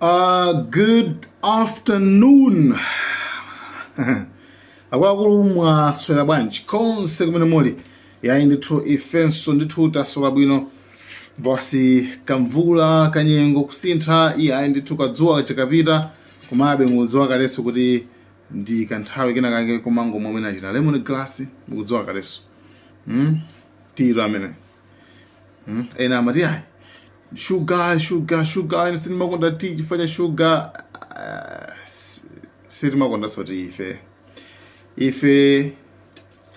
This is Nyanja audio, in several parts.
Good afternoon. Akuluakulu, mwaswera bwanji konse kumene muli? Yayi ndithu, ifenso ndithu taswera bwino basi. Kamvula kanyengo kusintha, iyayi ndithu, kadzuwa chakapita, komabe mukudziwa kalenso kuti ndi kanthawi kena kake komangomwa mwina china lemon grass, mukudziwa kalenso, Tiro amene, Ena amati ayi, sugar, sugar, sugar, ine sindimakonda tea chifukwa cha sugar. Sitimakondanso tea ife. Ife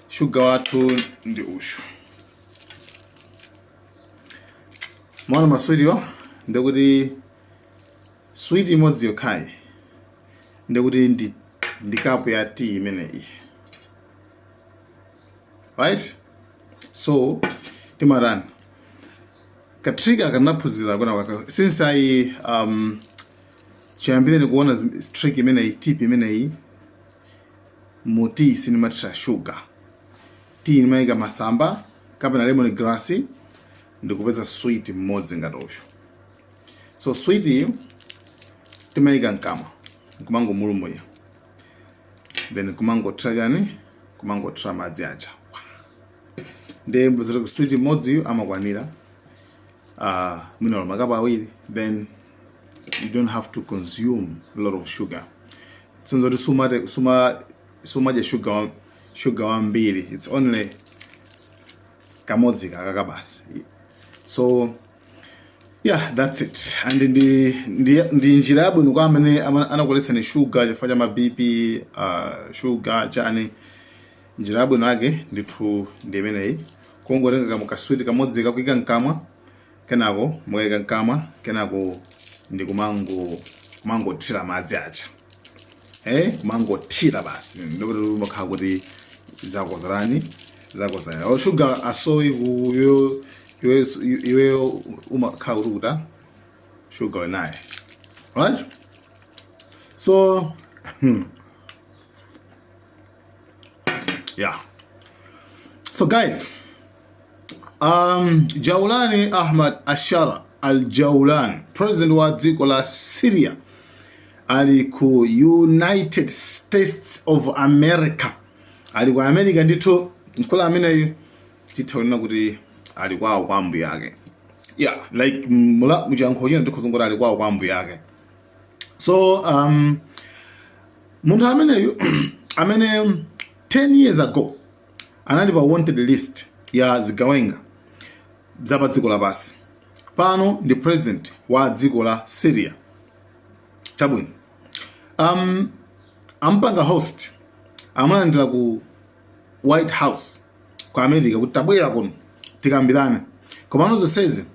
sugar wathu ndi ushu mwana maswitiwa, ndikuti sweet imodzi yokhayi ndikuti ndi kapu ya tea imeneyi, right? So timarani ka trick akanaphunzira kuna kwaka since I chiyambireni kuona trick imeneyi, tip imeneyi, mu tea sindimathira sugar. Tea ndimayika masamba kapena lemon grass, ndikupeza sweet mmodzi ngati ushu. So sweet iyi timayika mkamwa nkumangomulumuya, then kumangothira chani, kumangothira madzi aja. Ndiye zoti sweet mmodziyo amakwanira mwina makapu awiri, then you don't have to consume a lot of sugar. Sinzoti sumate suma sumadya sugar wambiri, it's only kamodzi kakaka basi. So yeah, that's it. And ndi njira yabwino kwa amene anakuletsani sugar chifukwa cha ma BP, sugar chani. Njira yabwino yake ndithu ndi imeneyi, kungotenga kaswiti kamodzi kakuyika mkamwa, kenako mukayika mkamwa, kenako ndi kumangothira madzi aja, kumangothira basi, ndikuti umakhala kuti zakozerani zakozerani o sugar asowi ku iwe iweyo umakhala kuti kuta sugar wenaye, right? So yeah, so guys, Jaulani, Ahmad Ashara Al Jaulani, president wa dziko la Syria, ali ku United States of America, ali ku America ndithu. Mkulu ameneyu titha kunena kuti ali kwawo kwa ambuye ake. Yeah, like mula muchiyankhulo china tikhoza kuti ali kwawo kwa ambuye ake. So munthu ameneyu amene 10 years ago anali pa wanted list ya zigawenga za pa dziko lapansi, pano ndi president wa dziko la Syria. Chabwino, ampanga host, amalandira ku White House ku America kuti tabwera kuno tikambirane. Komano zonsezi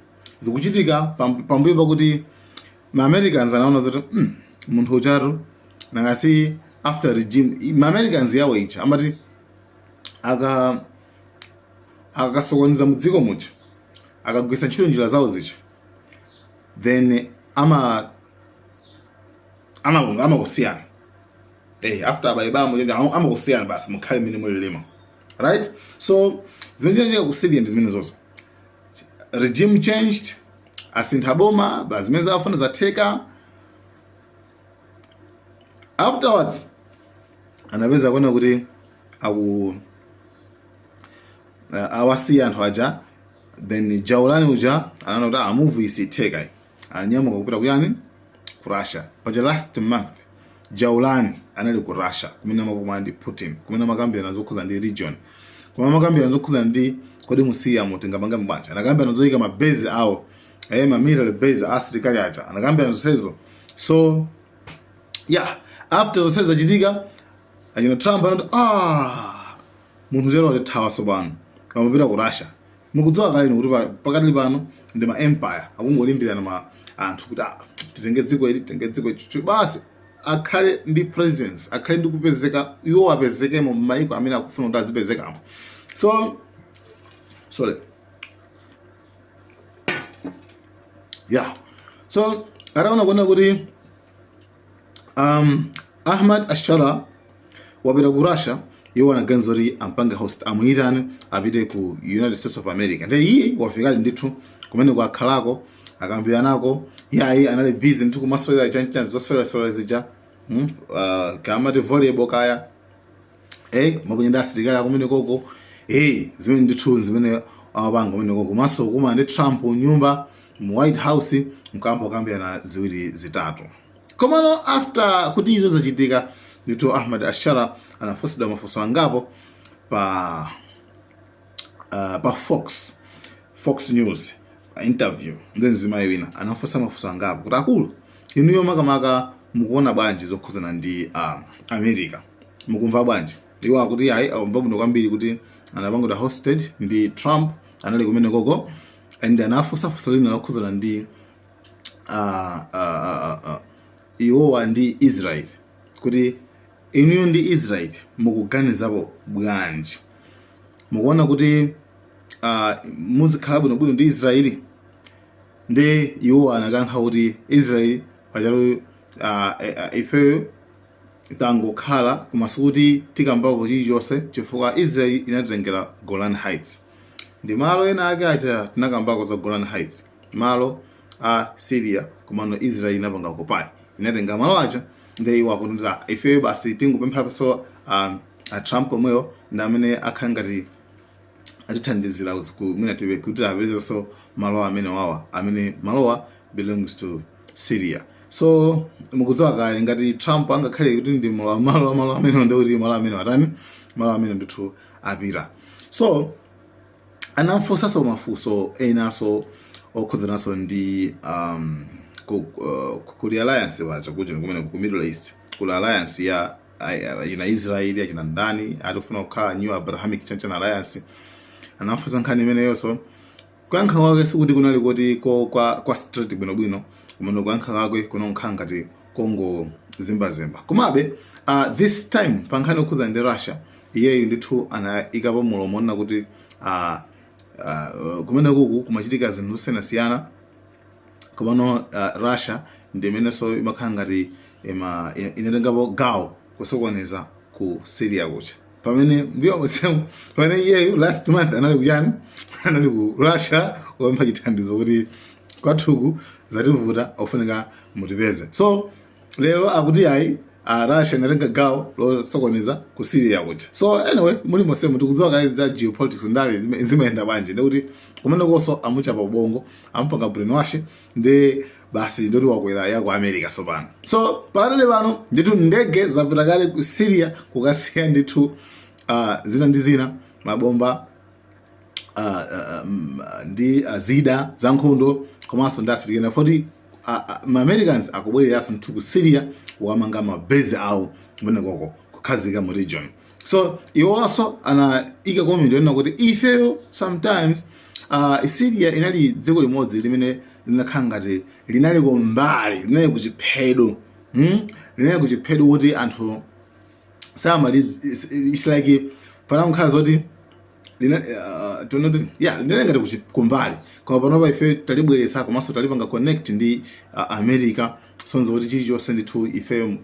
zikuchitika pambuyo pakuti ma Americans anaona zoti munthu uchatu nangasi after regime, ma Americans yawo ija amati akasokoneza mu dziko muja, akagwisa ntchito njira zawo zija, then amakusiyana. After abayibamo amakusiyana basi, mukhale mmene mulilimo, right? So zimene zinachitika ku Syria ndi zimene zozo, regime changed, asintha boma ba, zimene zafuna zatheka. Afterwards anapeza kuona kuti aku awasiya anthu aja. Then Jaulani uja anaona kuti amuvu isitheka, anyamuka kupita kuyani, ku Russia. Paja last month Jaulani anali ku Russia kumene amakumana ndi Putin, kumene amakambirana zokhuza ndi region, kumene amakambirana zokhuza ndi kodi mu Syria mu tingapange bwanji. Anakambirana zoyika ma base awo, ma military base a asilikali aja, anakambirana zonsezo. So yeah, after zonse zachitika, achina Trump anati, "Ah, munthu chero watithawa tsopano, amapita ku Russia." Mukudziwa kale inu kuti pakati pano ndi ma empire akungolimbirana ma anthu kuti, ah, titenge dziko ili, titenge dziko ili basi, akhale ndi presence, akhale ndi kupezeka, iwo apezekemo m'mayiko amene akufuna kuti azipezekamo. So sorry, yeah, so ataona kuona kuti Ahmad Ashara wapita ku Russia, iwo anaganiza kuti ampange host, amuyitane apite ku United States of America. Ndiye iye wafikali ndithu kumene kwakhalako. Akambiranako, yayi, anali busy ndithu kumasewera chanchan zosewerasewera zija, Kamati volleyball kaya, makunya ndi asilikali akumene koko, zimene ndithu zimene awapanga kumene koko, komanso kuma ndi Trump nyumba mu White House, mkambo akambirana ziwiri zitatu. Komano after kuti izo zachitika ndithu, Ahmad Ashara anafunsidwa mafunso angapo pa Fox News interview ndi mzimayi wina. Anafunsa mafunso angapo kuti, "Akulu, inuyo makamaka mukuona bwanji zokhuzana ndi America? Mukumva bwanji?" Iwo akuti ayi, akumva bwino kwambiri kuti anapangidwa hosted ndi Trump, anali kumene koko. And anafunsa funso lina lokhuzana ndi iwowa ndi Israel, kuti, "Inuyo ndi Israel mukuganizapo bwanji? Mukuona kuti muzikhala bwinobwino ndi Israeli?" Ndi iwo anakankha kuti Israeli pachalo ifeyo tangokhala, koma sikuti tikambapo chilichonse, chifukwa Israel inatitengera Golan Heights ndi malo ena ake aja. Tinakambako za Golan Heights, malo a Syria, komano Israel inapanga occupy, inatenga malo aja. Ndi iwo akuti ifeyo basi tingopemphaso a Trump omweyo ndi amene akhala ngati atithandizira mwina tibe kuti apezenso malo amene wawa, amene malowa belongs to Syria. So mukudziwa kale ngati Trump angakhale kuti ndi malo amene, ndi kuti malo amene atani, malo amene ndithu apita. So anafunsanso mafunso enanso okhudzananso ndi kuli alliance paja kuja kumene ku Middle East, kuli alliance ya ina Israeli, achina ndani, atifuna kukhala New Abrahamic Church Alliance. Anafunsa nkhani imeneyonso. Kuyankha kwake sikuti kunali kuti kwa straight bwinobwino, kumene kuyankha kwake kunokhala ngati kongo zimbazimba. Komabe this time pa nkhani yokhudza ndi Russia, iyeyu ndithu anayikapo mulomo ona kuti kumene kuku kumachitika zinthu zosiyanasiyana, komano Russia ndi imenenso imakhala ngati inatengapo gawo kusokoneza ku Syria kucha, pamene mbuyo monsemu, pamene iyeyu last month anali kuyani, anali ku Russia kupempha chithandizo kuti kwathuku zativuta, ofunika mutipeze. So lero akuti ayi, Russia inatenga gawo losokoneza ku Syria kuja. So anyway, muli monsemu tikudziwa kale za geopolitics, ndale zimayenda bwanji, ndikuti kumene konso amuchapa ubongo, amupanga brainwash, ndi basi, ndoti wakwera ya ku America sopano. So pakatali pano ndithu ndege zapita kale ku Syria kukasiya ndithu zina ndi zina, mabomba ndi zida za nkhondo, komanso ndi asilikali, foti ma Americans akubwereranso ndithu ku Syria kukamanga mabase awo kumene koko, kukhazika mu region. So iwonso anayika comment yonena kuti ifeyo sometimes, Syria inali dziko limodzi limene linakhala ngati linali kumbali, linali kuchiphedo, Linali kuchiphedo kuti anthu samali, it's like panakukhala zoti lina tonoti, yeah, linali ngati kumbali, koma panopa ife talibweretsa komanso talipanga connect ndi America, sonzo kuti chilichonse ndithu ife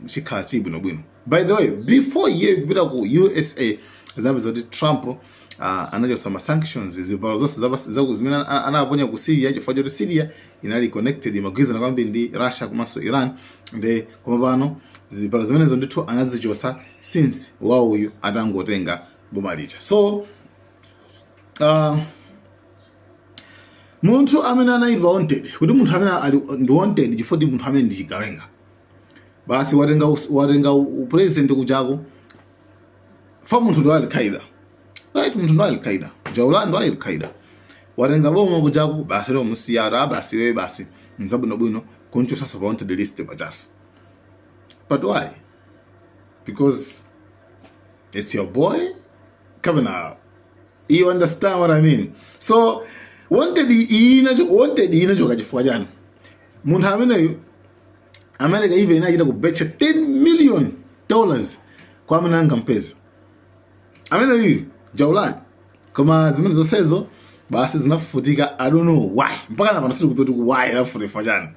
chikhala chili bwinobwino. By the way, before iye kupita ku USA, zapeza kuti Trump anachotsa ma sanctions, zibalo zonse zimene anaponya ku Syria, chifukwa choti Syria inali connected, imagwirizana kwambiri ndi Russia komanso Iran. Ndi koma pano zibalo zimenezo ndithu anazichotsa since wauyu atangotenga boma lija. So munthu amene anayidwa wanted, kuti munthu amene ali ndi wanted chifukwa ndi munthu amene ndi chigawenga basi, watenga upresident kuchako fa munthu ndi wa Al-Qaeda, right? Munthu ndi wa Al-Qaeda, Jaulani ndi wa Al-Qaeda, watenga boma kuchako basi, lero musiyara basi, wewe basi nzabwinobwino kunchosaso pa wanted list pachaso. But why? Because it's your boy kapena, you understand what I mean? So wanted ina, wanted ina choka chifukwa chani munthu ameneyu? America even inachita kubetcha $10 million kwa amene angampeza ameneyu Jaulani, koma zimene zonsezo basi zinafufutika. I don't know why, mpaka na pano sitikudziwa kuti why inafufutika chani.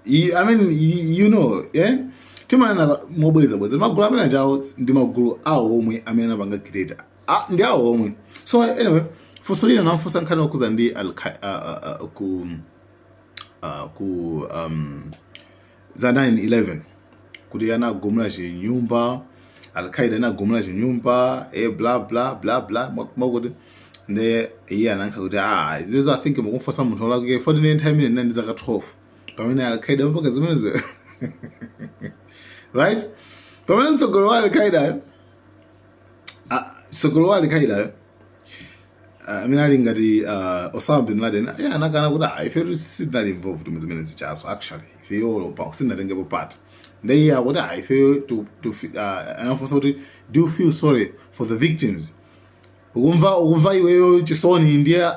I mean, you know, eh? Timanena mobwezabweza, magulu amene ajawo ndi magulu awo omwe amene anapanga create, ah, ndi awo omwe. So anyway, funso limene anafunsidwa ndi Funso lina nafunsa nkhani wakhuza ndi al ku ku za 9/11, kuti anagumula chinyumba, Al-Qaeda anagumula chinyumba, bla bla bla bla, mwakuti nde iye anayankha kuti, "Ah, izizo I think mukumfunsa munthu olakwika, foti ne nthawi imene ndinali zaka 12 pamene Al-Qaeda mpaka zimenezo," right? Pamene mtsogoleri wa Al-Qaeda, mtsogoleri wa Al-Qaeda amene ali ngati Osama bin Laden, iye anakana kuti, "Ah, ife sitinali involved mu zimene zichazo. Actually, ifeyo pa sitinatengepo part." Nde iye akuti, "Ah, ifeyo anafunsa kuti, "Do you feel sorry for the victims? Ukumva iweyo chisoni ndiye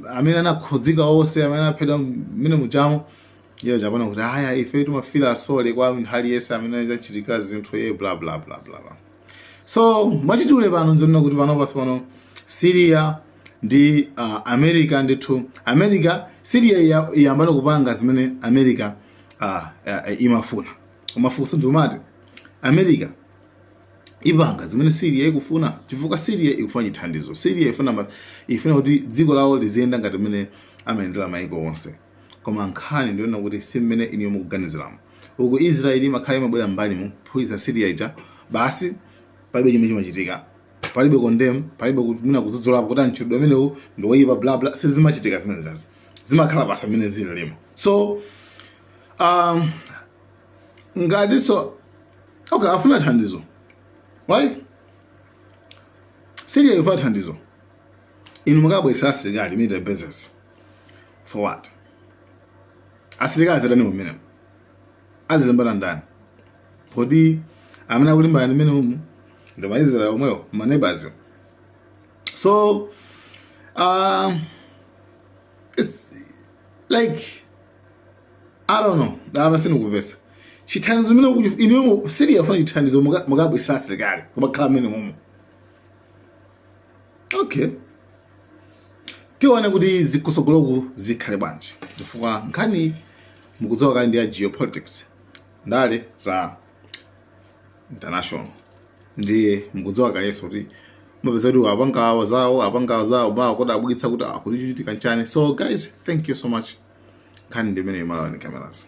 amene anakhudzika onse amene anaphedwa mmene mujamo?" Iye chapana kuti, "Aya, ife timafeel sorry kwa munthu aliyense amene chachitika zinthu, ye bla bla bla bla bla." So mwachitule pano nzonena kuti pano pasi pano Syria ndi America ndithu, America, Syria iyambane kupanga zimene America imafuna. Umafunso ndimati, America ipanga zimene Syria ikufuna? Chifukwa Syria ikufuna chithandizo. Syria ifuna kuti dziko lawo liziyenda ngati mmene amayendera maiko onse. Koma nkhani ndiona kuti si mmene iniyo mukuganiziramo. Uku Israeli imakhala imabwera mbali mu kuphulitsa Syria ija, basi, palibe chimene chimachitika, palibe condemn, palibe kuti mwina kudzudzulapo kuti antchudwe amenewu ndi woyipa, bla bla. Sizimachitika zimene zazo, zimakhala basa mmene zilimo. So ngatinso, okay, afuna thandizo, right? Syria ifuna thandizo, inu mukabwesera asilikali, military bases, for what? Asilikali azatani mumenemo? Azilimbana ndani? Poti amene akulimbana ndi mmene umu ndi maIsrael omwewo, ma neighbors. So it's like, I don't know, apa sindikupesa chithandizo mene inu Syria afuna chithandizo, mukabwesera asilikali kumakhala mmene mumu. Okay, tione kuti zikusogoloku zikhale bwanji, chifukwa nkhani mukudziwa kale ndi ya geopolitics, ndale za international. Ndiye mukudziwa kalenso kuti mapeza kuti apanga zawo, apanga zawo ba kuti abukitsa kuti akuti chichitika nchani. So guys, thank you so much. Nkhani ndi imene, Malawi Cameras.